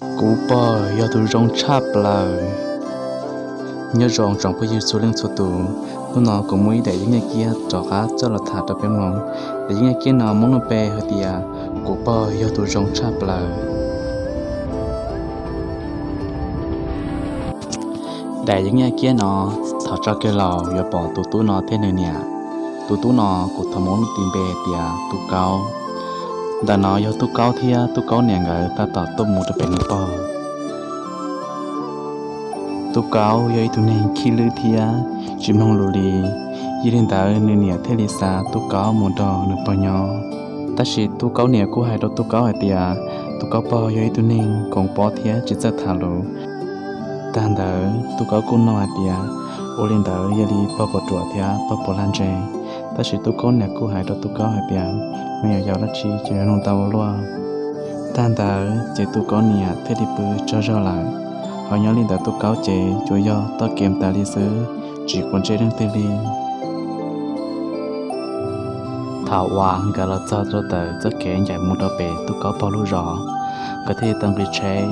Kuv pog yog tus zoo tshaj plaws. Nyob zoo tsoom phooj ywg txhua leej txhua tus, hnub no kuv muaj ib daim yeeb yaj kiab rov qab coj los tham rau peb mloog. Daim yeeb yaj kiab no muab lub npe hais tias kuv pog yog tus zoo tshaj plaws. Daim yeeb yaj kiab no, thov tso kiag los yuav pom tus tub no thiab nws niam. Tus tub no kuv thov muab lub npe hais tias Tub Kaub. Ntawm no yog Tub Kaub thiab Tub Kaub niam nkawd tab tom tuaj mus rau pem nws pog. Tub Kaub yog ib tug neeg khib lwb thiab tsis mloog lus li, yog li ntawd nws niam thiaj li xa Tub Kaub mus nrog nws pog nyob. Tab sis Tub Kaub niam kuj hais rau Tub Kaub hais tias Tub Kaub pog yog ib tug neeg koom pob thiab tsis txawj tham lus. Tag ntawd Tub Kaub kuj nug hais tias, ua li ntawd yog li pog puas ruam thiab pog puas lag ntseg? Tab sis Tub Kaub niam kuj hais rau Tub Kaub hais tias, me nyuam yaus dab tsi ces yuav nug tau ua luaj. Tag ntawd ces Tub Kaub niam thiaj li pw tsaug zog lawm. Ho nyob li ntawd Tub Kaub ces tsuas yog toj kev tas li xwb, tsis quav ntsej leej twg li. Thaum uas nkawd los txog rau ntawm txoj kev ncaim mus rau pem Tub Kaub pog lub zos, nkawd thiaj li tau nqis tsheb.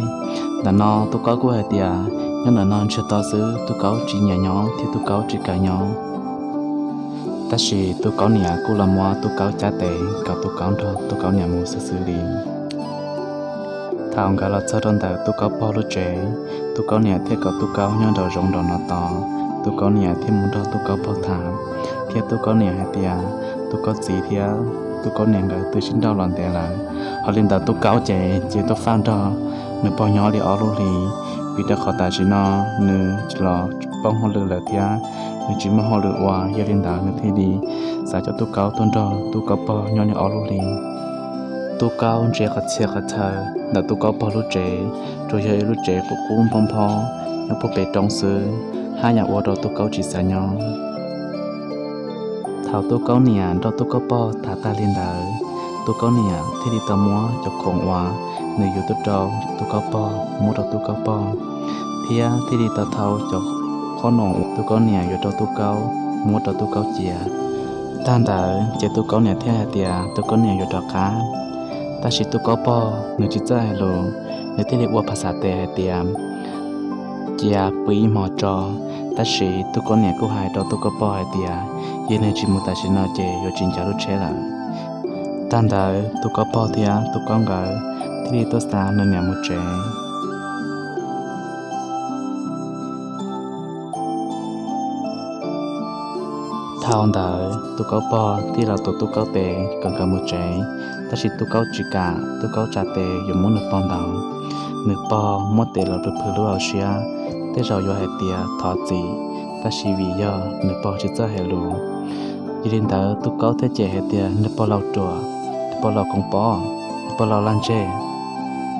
Ntawm no Tub Kaub kuj hais tias nyob ntawm no ntsiag to xwb, Tub Kaub tsis nyiam nyob thiab Tub Kaub tsis kam nyob. Tab sis Tub Kaub niam kuj los muab Tub Kaub cab tes kom Tub Kaub nrog Tub Kaub niam mus xwb xwb li. Thaum nkawd los txog rau ntawm Tub Kaub pog lub tsev, Tub Kaub niam thiaj kom Tub Kaub nyob nraum zoov nraum no tos, Tub Kaub niam thiaj mus nrog Tub Kaub pog tham, thiab Tub Kaub niam hais tias Tub Kaub txiv thiab Tub Kaub niam nkawd twb sib nrauj los ntev lawm. Ho li ntawd Tub Kaub ces cia li tuaj faj nrog nws pog nyob li ob lub hlis, vim rau qhov tam sim no nws tsis los poob hauj lwm lawm thiab nws tsis muaj hauj lwm ua, yog li ntawd nws thiaj li xav coj Tub Kaub tuaj nrog Tub Kaub pog nyob li ob lub hlis. Tub Kaub ntsia qhov txhia qhov chaw ntawm Tub Kaub pog lub tsev, tsuas yog ib lub tsev qub qub nphob nphob nyob puag pem roob xwb, haj yam ua rau Tub Kaub tsis xav nyob. Thaum Tub Kaub niam nrog Tub Kaub pog tham tag li ntawd, Tub Kaub niam thiaj li tau muab cov khoom uas nws yuav tuaj rau Tub Kaub pog muab rau Tub Kaub pog, thiab thiaj li tau thau cov qhob noom uas Tub Kaub niam yuav rau Tub Kaub muab rau Tub Kaub cia. Tag ntawd ces Tub Kaub niam thiaj hais tias Tub Kaub niam yuav rov qab. Tab sis Tub Kaub pog nws tsis txawj hais lus, nws thiaj li ua phas xas tes hais tias cia pw ib hmos tso. Tab sis Tub Kaub niam kuj hais rau Tub Kaub pog hais tias yog nws tsis mus tam sim no ces yuav tsis ncav lub tsheb lawm. Tag ntawd Tub Kaub pog thiab Tub Kaub nkawd thiaj li tuaj xa nws niam mus tsev. Thaum ntawd Tub Kaub pog thiaj los tuav Tub Kaub tes kom nkawd mus tsev, tab sis Tub Kaub tsis kam, Tub Kaub tsa tes yuav muab nws pog ntaus. Nws pog muab tes los rau phwm lub hauv siab, tej zaum yuav hais tias thov txim, tab sis vim yog nws pog tsis txawj hais lus, yog li ntawd Tub Kaub thiaj cem hais tias nws pog laus ruam, nws pog laus koom pob, nws pog laus lag ntseg.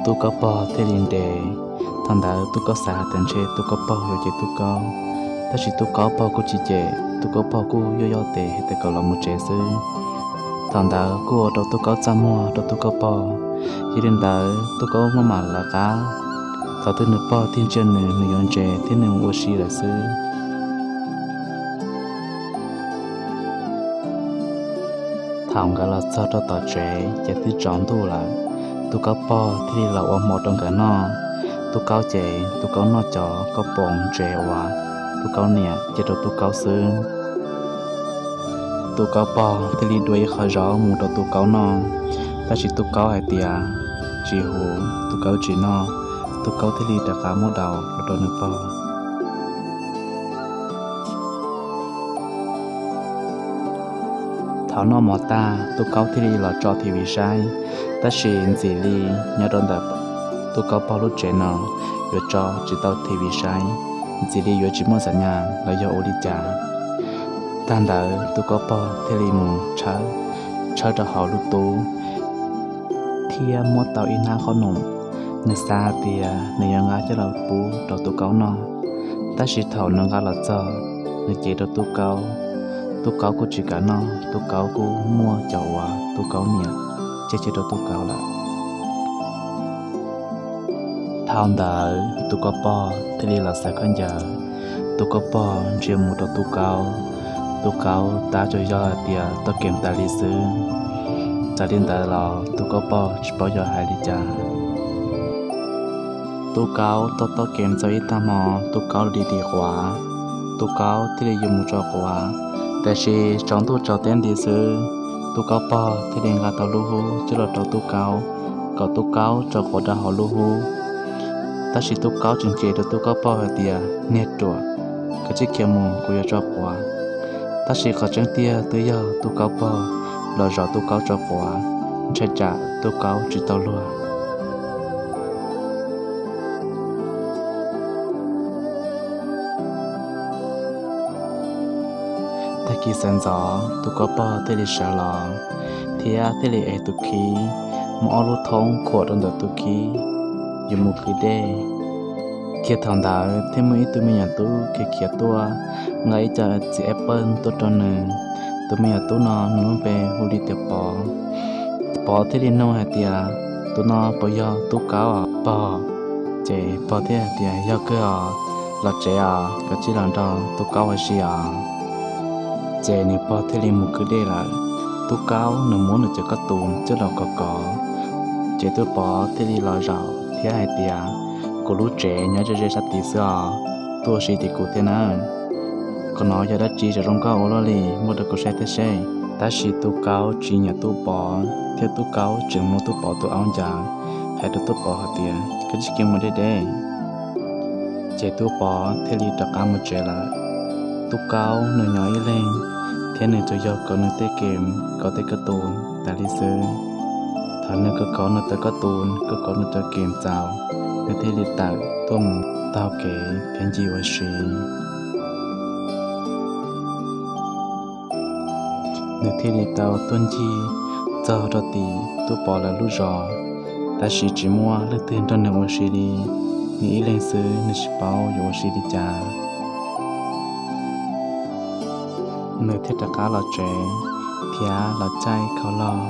Tub Kaub pog thiaj li nres. Thaum ntawd Tub Kaub xav hais tias ntshe Tub Kaub pog yuav cem Tub Kaub, tab sis Tub Kaub pog kuj tsis cem, Tub Kaub pog kuj yoj yoj tes hais tias kom los mus tsev xwb. Thaum ntawd kuj ua rau Tub Kaub txaj muag rau Tub Kaub pog, yog li ntawd Tub Kaub maj mam lawv qab. Thaum twg nws pog tig ntsia nws, nws yuav ntse thiab nws ua si lawm xwb. Thaum nkawd los txog rau tom tsev ces twb tsaus ntuj lawm, Tub Kaub pog thiaj li los ua hmo rau nkawd noj. Tub Kaub ces Tub Kaub noj cov kauj poos ntses uas Tub Kaub niam cia rau Tub Kaub xwb. Tub Kaub pog thiaj li dua ib qho zaub mus rau Tub Kaub noj, tab sis Tub Kaub hais tias tsis huv, Tub Kaub tsis noj. Tub Kaub thiaj li rov qab muab daus los rau nws pog. Thaum noj mov tag, Tub Kaub thiaj li los tso T V saib, tab sis ntxim li nyob rau ntawm Tub Kaub pog lub tsev no yuav tso tsis tau T V saib, ntxim li yuav tsis muaj xam nyas los yog ua li cas. Tag ntawd Tub Kaub pog thiaj li mus tshawb, tshawb rau hauv lub tub thiab muab tau ib hnab qhob noom. Nws xav hais tias nws yuav nqa coj los pub rau Tub Kaub noj, tab sis thaum nws nqa los txog, nws cev rau Tub Kaub. Tub Kaub kuj tsis kam noj, Tub Kaub kuj muaj cov uas Tub Kaub niam coj cia rau Tub Kaub lawm. Thaum ntawd Tub Kaub pog thiaj li los xaws khaub ncaws. Tub Kaub pog ntsia mus rau Tub Kaub, Tub Kaub tab tsuas yog hais tias toj kev tas li xwb. Txawm li ntawd los Tub Kaub pog tsis paub yuav hais li cas. Tub Kaub tob tob kev txog ib tag hmo, Tub Kaub li dim quav, Tub Kaub thiaj li yuav mus tso quav. Tiam sis tsaus ntuj tsaus teb nti xwb, Tub Kaub pog thiaj li nqa tau lub hub coj los rau Tub Kaub, kom Tub Kaub tso quav rau hauv lub hub. Tab sis Tub Kaub tseem cem rau Tub Kaub pog hais tias, Niag ruam, koj tsis khiav mus, kuv yuav tso quav. Tab sis qhov tseeb tiag twb yog Tub Kaub pog los zov Tub Kaub tso quav, ntshai tsam Tub Kaub tsis tau luag. Tag kis sawv ntxov Tub Kaub pog thiaj li sawv los, thiab thiaj li ev tus khib, muab ob lub thoob khuam rau ntawm tus khib, yuav mus kwv dej. Kiag thaum ntawd thiaj muaj ib tug me nyuam tub khiav khiav tuaj, nqa ib co txiv eb pawj tuaj rau nws. Tus me nyuam tub no nws lub npe hu li tias Pov. Pov thiaj li nug hais tias, Tus no puas yog Tub Kaub pog? Ces pog thiaj hais tias, Yog kawg os, los tsev os, koj cia li los nrog Tub Kaub ua si os. Ces nws pog thiaj li mus kwv dej lawm. Tub Kaub nws muab nws cov koj tus coj los kov kov, ces Tub Pov thiaj li los zaum thiab hais tias, Kuv lub tsev nyob ze ze sab tid xwb os, tuaj ua si tim kuv thiab nawb. Qhov no yog dab tsi tseem zoo nkauj ua luaj li, muab rau kuv saib thiab seb. Tab sis Tub Kaub tsis nyiam Tub Pov, thiab Tub Kaub tseem muab Tub Pov tus aub ncaws, hais rau Tub Pov hais tias, Koj tsis cia mus deb deb. Ces Tub Pov thiaj li rov qab mus tsev lawm. Tub Kaub nws nyob ib leeg, thiab nws tsuas yog kov nws tej game, kov tej koj tus tas li xwb. Thaum nws kov kov nws tej koj tus, kov kov nws tej game txaus, nws thiaj li tawm tuaj mus taug kev thiab ncig ua si. Nws thiaj li tau tuaj ncig txog rau tim Tub Pov lawv lub zos, tab sis tsis muaj leej twg nrog nws ua si li. Nws ib leeg xwb, nws tsis paub yuav ua si li cas. Nws thiaj rov qab los tsev thiab los caij khau log,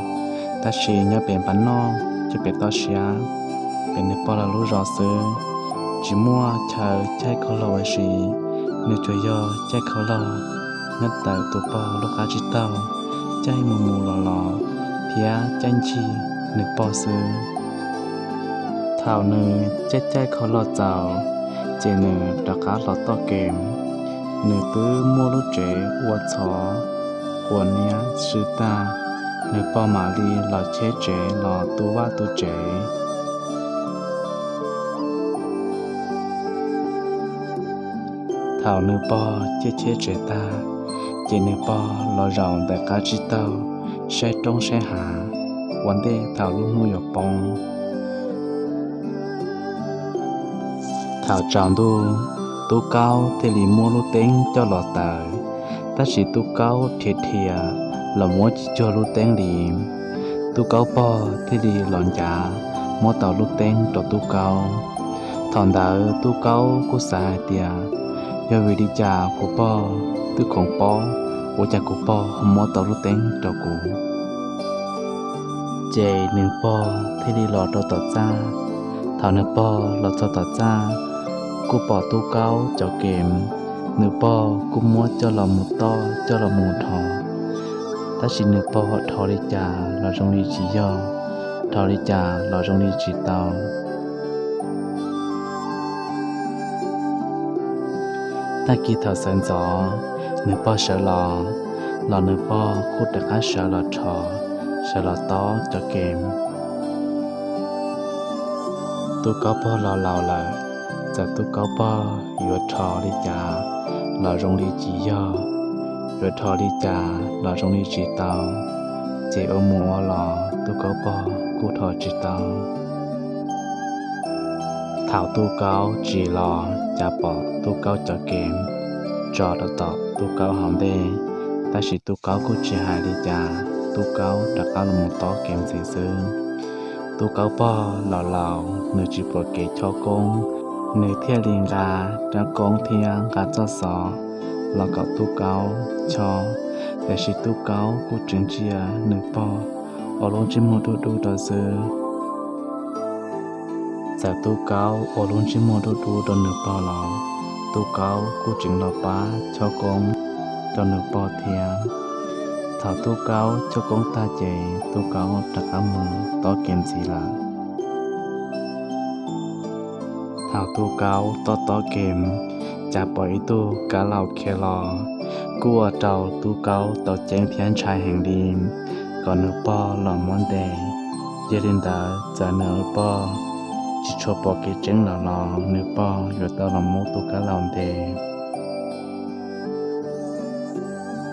tab sis nyob pem npab noj, coj pem toj siab, pem nws pog lawv lub zos xwb, tsis muaj chaw caij khau log ua si. Nws tsuas yog caij khau log nyob ntawm tus pog lub qab tsib taug, caij mus mus los los thiab caij ncig nws pog xwb. Thaum nws caij caij khau log txaus, ces nws rov qab los toj kev. Nws twb muaj lub tsev ua txhov quas niab swb tag, nws pog mam li los cheb tsev los tu vaj tu tsev. Thaum nws pog cheb cheb tsev tag, ces nws pog los zaum ntawm qab tsib taug saib roob saib hav ua ntej thaum lub hnub yuav poob. Thaum tsaus ntuj, Tub Kaub thiaj li muab lub teeb coj los taws, tab sis Tub Kaub dhia dhia los muab tsis cuag lub teeb li. Tub Kaub pog thiaj li los ncav muab tau lub teeb rau Tub Kaub. Thaum ntawd Tub Kaub kuj xav hais tias, Yog vim li cas kuv pog twb khoom paub, ua cas kuv pog ho muab tau lub teeb rau kuv? Ces nws pog thiaj li los rau tom txaj. Thaum nws pog los txog tom txaj, kuj pom Tub Kaub cov kev, nws pog kuj muab coj los mus toj coj los mus dhos, tab sis nws pog dhos li cas los zoo li tsis yog, dhos li cas los zoo li tsis tau. Tag kis thaum sawv ntxov, nws pog sawv los, los nws pog kuj rov qab sawv los dhos, sawv los tob cov kev. Tub Kaub pog los laus lawm, txawm Tub Kaub pog yuav dhos li cas los zoo li tsis yog, yuav dhos li cas los zoo li tsis tau, ces ua mus ua los Tub Kaub pog kuj dhos tsis tau. Thaum Tub Kaub tsim los cas pom Tub Kaub cov kev tso rau tom Tub Kaub hauv ntej, tab sis Tub Kaub kuj tsis hais li cas, Tub Kaub rov qab los mus tob kev ntxiv xwb. Tub Kaub pog los laus, nws tsis pom kev chob koob, nws thiaj li nqa rab koob thiab nqa txoj xov los kom Tub Kaub chob, tiam sis Tub Kaub kuj tseem ntsia nws pog ua lub ntsej muag dub dub rau xwb. Txawm Tub Kaub ua lub ntsej muag dub dub rau nws pog los, Tub Kaub kuj tseem los pab chob koob rau nws pog thiab. Thaum Tub Kaub chob koob tag ces Tub Kaub rov qab mus tob kev ntxiv lawm. Thaum Tub Kaub tob tob kev, cas pom ib tug kab laus khiav los, kuj ua rau Tub Kaub tau ceeb thiab ntshai heev li, kom nws pog los muab ntes. Yog li ntawd txawm nws pog tsis tshua pom kev tseeb lawm los nws pog yuav tau los muab tus kab laus ntes.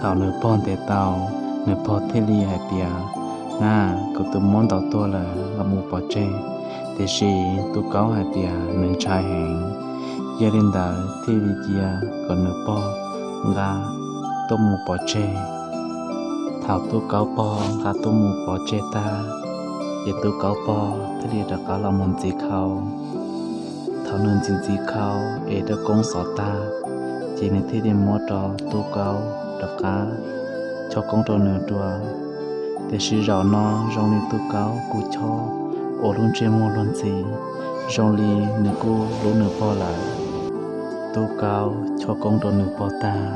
Thaum nws pog ntes tau, nws pog thiaj li hais tias, Na, kuv twb muab ntaus tuag lawm, los mus pov tseg. Tiam sis Tub Kaub hais tias nws ntshai heev, yog li ntawd thiaj li cia kom nws pog nqa tuaj mus pov tseg. Thaum Tub Kaub pog nqa tuaj mus pov tseg tag, ces Tub Kaub pog thiaj li rov qab los mus ntxiv khau. Thaum nws ntxiv ntxiv khau es rau koob xov tag, ces nws thiaj li muab rau Tub Kaub rov qab, chob koob rau nws dua. Tiam sis zaum no zoo li Tub Kaub kuj chob ua lub ntsej muag luag ntxhi, zoo li nws kuj hlub nws pog lawm. Tub Kaub chob koob rau nws pog tag,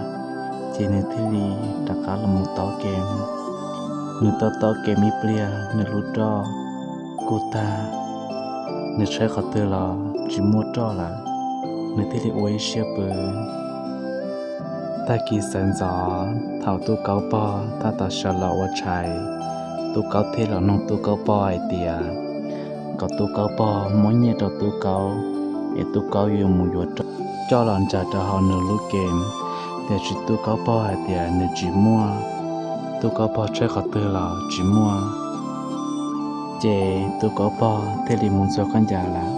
ces nws thiaj li rov qab los mus tob kev. Nws tob tob kev ib pliag nws lub roj kuj tag, nws tshaib qhov twg los tsis muaj roj lawm, nws thiaj li ua ib siab pw. Tag kis sawv ntxov thaum Tub Kaub pog tab tom sawv los ua tshais, Tub Kaub thiaj los nug Tub Kaub pog hais tias kom Tub Kaub pog muab nyiaj rau Tub Kaub, es Tub Kaub yuav mus yuav roj coj los ntsaws rau hauv nws lub game. Tiam sis Tub Kaub pog hais tias nws tsis muaj, Tub Kaub pog tshaib qhov twg los tsis muaj. Ces Tub Kaub pog thiaj li mus ntxuag khaub ncaws lawm.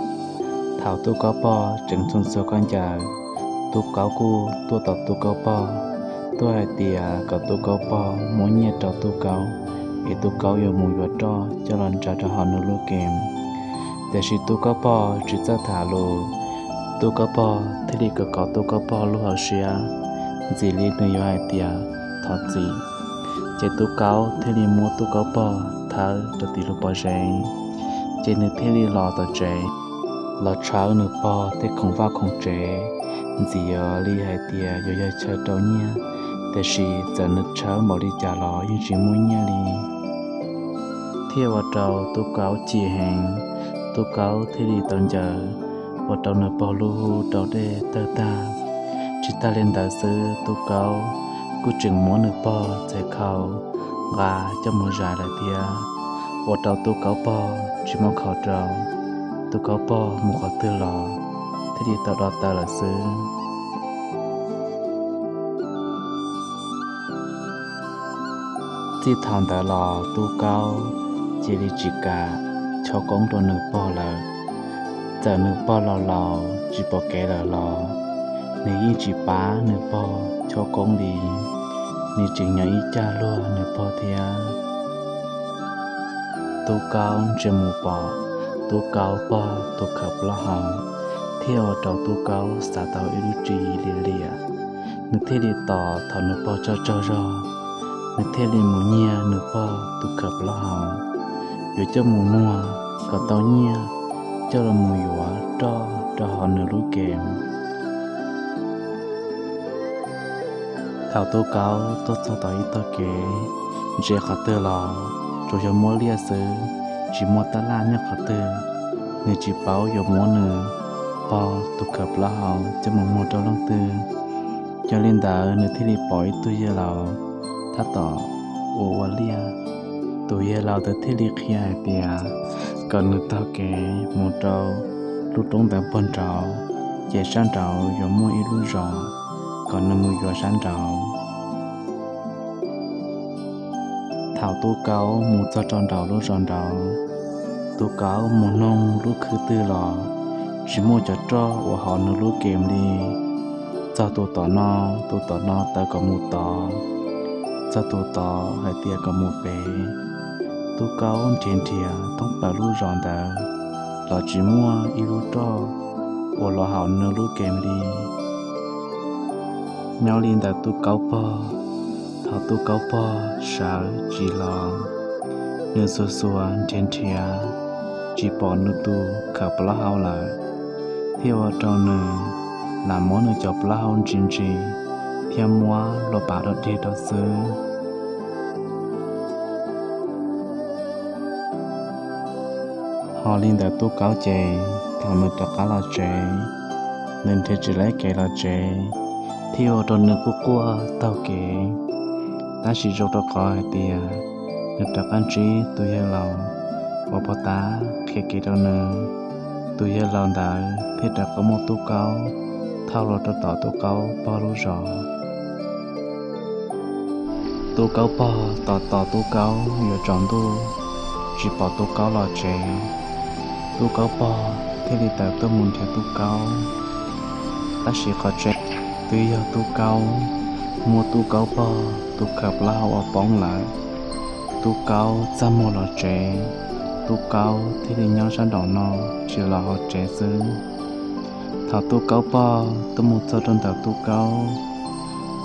Thaum Tub Kaub pog tseem ntxuag ntxuag khaub ncaws, Tub Kaub kuj tuaj tom Tub Kaub pog, tuaj hais tias kom Tub Kaub pog muab nyiaj rau Tub Kaub, es Tub Kaub yuav mus yuav roj coj los ntsaws rau hauv nws lub game. Tiam sis Tub Kaub pog tsis txawj tham lus, Tub Kaub pog thiaj li kov kov Tub Kaub pog lub hauv siab, ntxim li nws yuav hais tias thov txim. Ces Tub Kaub thiaj li muab Tub Kaub pog thawb rau tim lub pob zeb, ces nws thiaj li los tom tsev, los tshawb nws pog tej khoom vaj khoom tsev, ntxim li hais tias yuav yog chaw rau nyiaj, tiam sis txawm nws tshawb npaum li cas los yeej tsis muaj nyiaj li. Thiaj ua rau Tub Kaub chim heev, Tub Kaub thiaj li tau ncaws, ua rau nws pog lub hu rau dej tawg tag. Tsis tag li ntawd xwb, Tub Kaub kuj tseem muab nws pog txhais khau nqa coj mus zais lawm thiab, ua rau Tub Kaub pog tsis muaj khaus rau. Tub Kaub pog mus qhov twg los thiaj li tau do taw lawm xwb. Txij thaum ntawd los Tub Kaub cia li tsis kam chob koob rau nws pog lawm. Txawm nws pog laus laus tsis pom kev lawm los nws yeej tsis pab nws pog chob koob li, nws tseem nyob ib cag luag nws pog thiab. Tub Kaub ntsia mus pom Tub Kaub pog tus khaws plaub hau, thiaj ua rau Tub Kaub xav tau ib lub tswv yim liam liam. Nws thiaj li tos thaum nws pog tsaug tsaug zog, nws thiaj li mus nyiag nws pog tus khaws plaub hau, yuav coj mus muag kom tau nyiaj coj los mus yuav roj rau hauv nws lub game. Thaum Tub Kaub tuaj txog tom ib tog kev, ntsia qhov twg los tsuas yog muaj liaj xwb, tsis muaj tab laj nyob qhov twg. Nws tsis paub yuav muab nws pog tus khaws plaub hau coj mus muag rau leej twg. Yog li ntawd nws thiaj li pom ib tug yawg laus tab tom ua ua liaj. Tus yawg laus ntawd thiaj li qhia hais tias kom nws taug kev mus rau lub roob ntawd puag nraud, ces sab nraud yuav muaj ib lub zos, kom nws mus yuav sab nraud. Thaum Tub Kaub mus txog rau nraum lub zos nraud, Tub Kaub mus noog lub khw twg los tsis muaj cov roj uas hauv nws lub game li. Txog tus tom no, tus tom no taw kom mus tod, txog tus tod hais tias kom mus pem. Tub Kaub nrhiav nrhiav thoob plaws lub zos ntawd los tsis muaj ib lub roj uas los hauv nws lub game li. Nyob li ntawd Tub Kaub pog, thaum Tub Kaub pog sawv tsis los, nws xuas xuas nrhiav nrhiav tsis pom nws tus khaws plaub hau lawm, thiaj ua rau nws lam muab nws cov plaub hau ntsis ntsis thiab muab los pav rau dej rau xwb. Ho li ntawd Tub Kaub ces Thaum nws rov qab los tsev, nws nrhiav tsis tau kev los tsev, thiaj ua rau nws quaj quaj taug kev. Tab sis zoo rau qhov hais tias nws rov qab ntsib tus yawg laus uas pov tab qhia kev rau nws. Tus yawg laus ntawd thiaj rov qab muab Tub Kaub thauj los rau tom Tub Kaub pog lub zos. Tub Kaub pog tos tos Tub Kaub yuav tsaus ntuj, tsis pom Tub Kaub los tsev. Tub Kaub pog thiaj li tawm tuaj mus nrhiav Tub Kaub, tab sis qhov tseeb twb yog Tub Kaub muab Tub Kaub pog tus khaws plaub hau uas poob lawm. Tub Kaub txaj muag los tsev, Tub Kaub thiaj li nyob sab nraum no tsis los hauv tsev xwb. Thaum Tub Kaub pog tuaj mus txog rau ntawm Tub Kaub,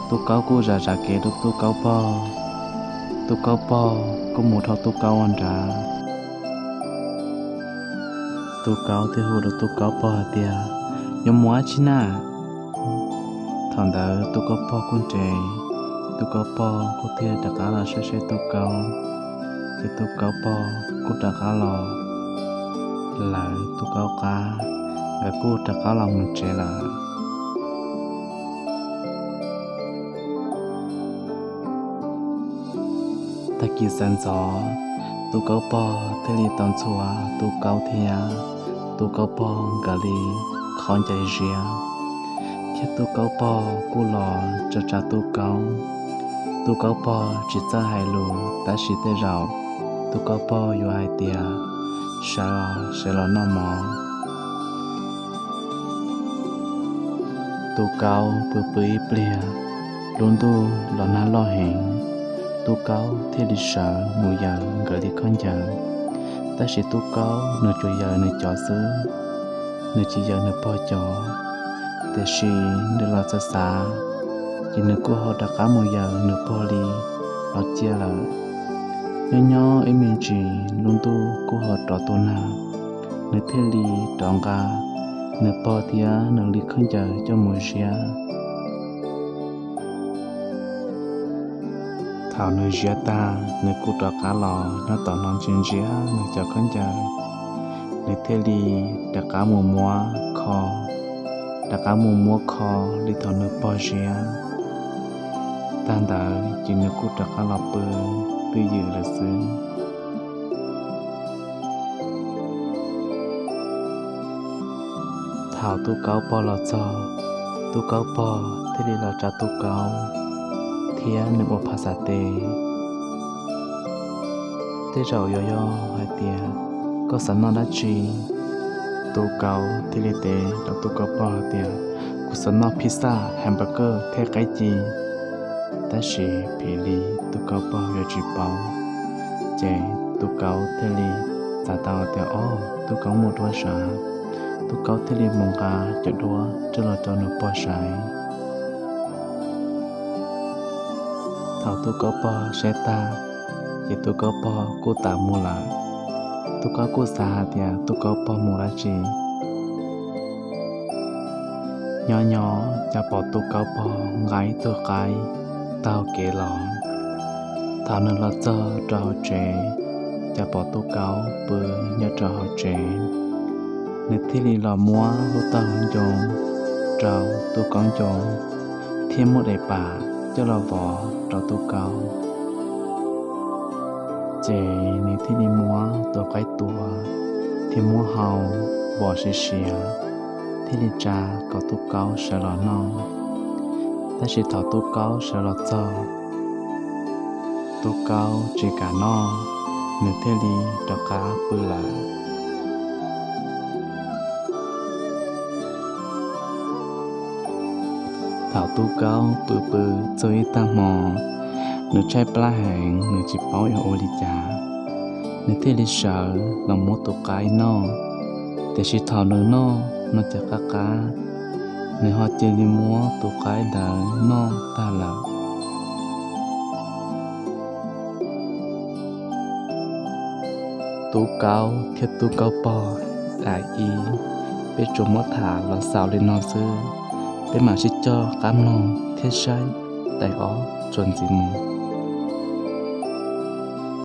Tub Kaub kuj zam zam kev rau Tub Kaub pog. Tub Kaub pog kuj mus dhau Tub Kaub ua nrad. Tub Kaub thiaj hu rau Tub Kaub pog hais tias, Yuav mus dab tsi na? Thaum ntawd Tub Kaub pog kuj nres, Tub Kaub pog kuj thiaj rov qab los saib saib Tub Kaub, ces Tub Kaub pog kuj rov qab los lawv Tub Kaub qab, lawv kuj rov qab los mus tsev lawm. Tag kis sawv ntxov, Tub Kaub pog thiaj li tau ntxhua Tub Kaub thiab Tub Kaub pog nkawd li khaub ncaws ziab, thiab Tub Kaub pog kuj los tsa tsa Tub Kaub. Tub Kaub pog tsis txawj hais lus, tab sis tej zaum Tub Kaub pog yuav hais tias, Sawv os, sawv los noj mov. Tub Kaub pw pw ib pliag, lub ntuj los nag loj heev, Tub Kaub thiaj li sawv mus yaws nkawd li khaub ncaws. Tab sis Tub Kaub nws tsuas yaws nws cov xwb, nws tsis yaws nws pog cov. Tiam sis nws los xav xav, ces nws kuj ho rov qab mus yaws nws pog li los cia lawm. Nyob nyob ib me ntsis lub ntuj kuj ho rov tu nag, nws thiaj li rov nqa nws pog thiab nws li khaub ncaws coj mus ziab. Thaum nws ziab tag, nws kuj rov qab los nyob tom no ntsia ntsia nws cov khaub ncaws, nws thiaj li rov qab mus muab kho, rov qab mus muab kho li thaum nws pog ziab. Tag ntawd ces nws kuj rov qab los pw twj ywm lawm xwb. Thaum Tub Kaub pog los txog, Tub Kaub pog thiaj li los tsa Tub Kaub thiab nws ua phas xas tes. Tej zaum yuav yog hais tias, Koj xav noj dab tsi? Tub Kaub thiaj li teb rau Tub Kaub pog hais tias, Kuv xav noj pizza, hamburger thiab qaib ci. Tab sis phim li Tub Kaub pog yuav tsis paub, ces Tub Kaub thiaj li xav tau tias, Ob, Tub Kaub muaj duab sav. Tub Kaub thiaj li mus nqa cov duab coj los rau nws pog saib. Thaum Tub Kaub pog saib tag, ces Tub Kaub pog kuj tawm mus lawm. Tub Kaub kuj xav hais tias Tub Kaub pog mus dab tsi. Nyob nyob cas pom Tub Kaub pog nqa ib tug qaib taug kev los. Thaum nws los txog rau hauv tsev, cas pom Tub Kaub pw nyob rau hauv tsev. Nws thiaj li los muab lub taub hau ncoo rau Tub Kaub ncoo, thiab muab daim pam coj los vov rau Tub Kaub. Ces nws thiaj li muab tus qaib tua thiab muab hau vov siav siav, thiaj li tsa kom Tub Kaub sawv los noj. Tab sis thaum Tub Kaub sawv los txog, Tub Kaub tsis kam noj, nws thiaj li rov qab pw lawm. Thaum Tub Kaub pw pw txog ib tag hmo, nws tshaib plab heev, nws tsis paub yuav ua li cas, nws thiaj li sawv los muab tus qaib noj. Tiam sis thaum nws noj no ces qab qab, nws ho cia li muab tus qaib ntawd noj tag lawm. Tub Kaub thiab Tub Kaub pog, daim ib, peb tsuas muab tham los xaus li no xwb. Peb mam sib coj qab mloog thiab saib daim ob txuas ntxiv mus.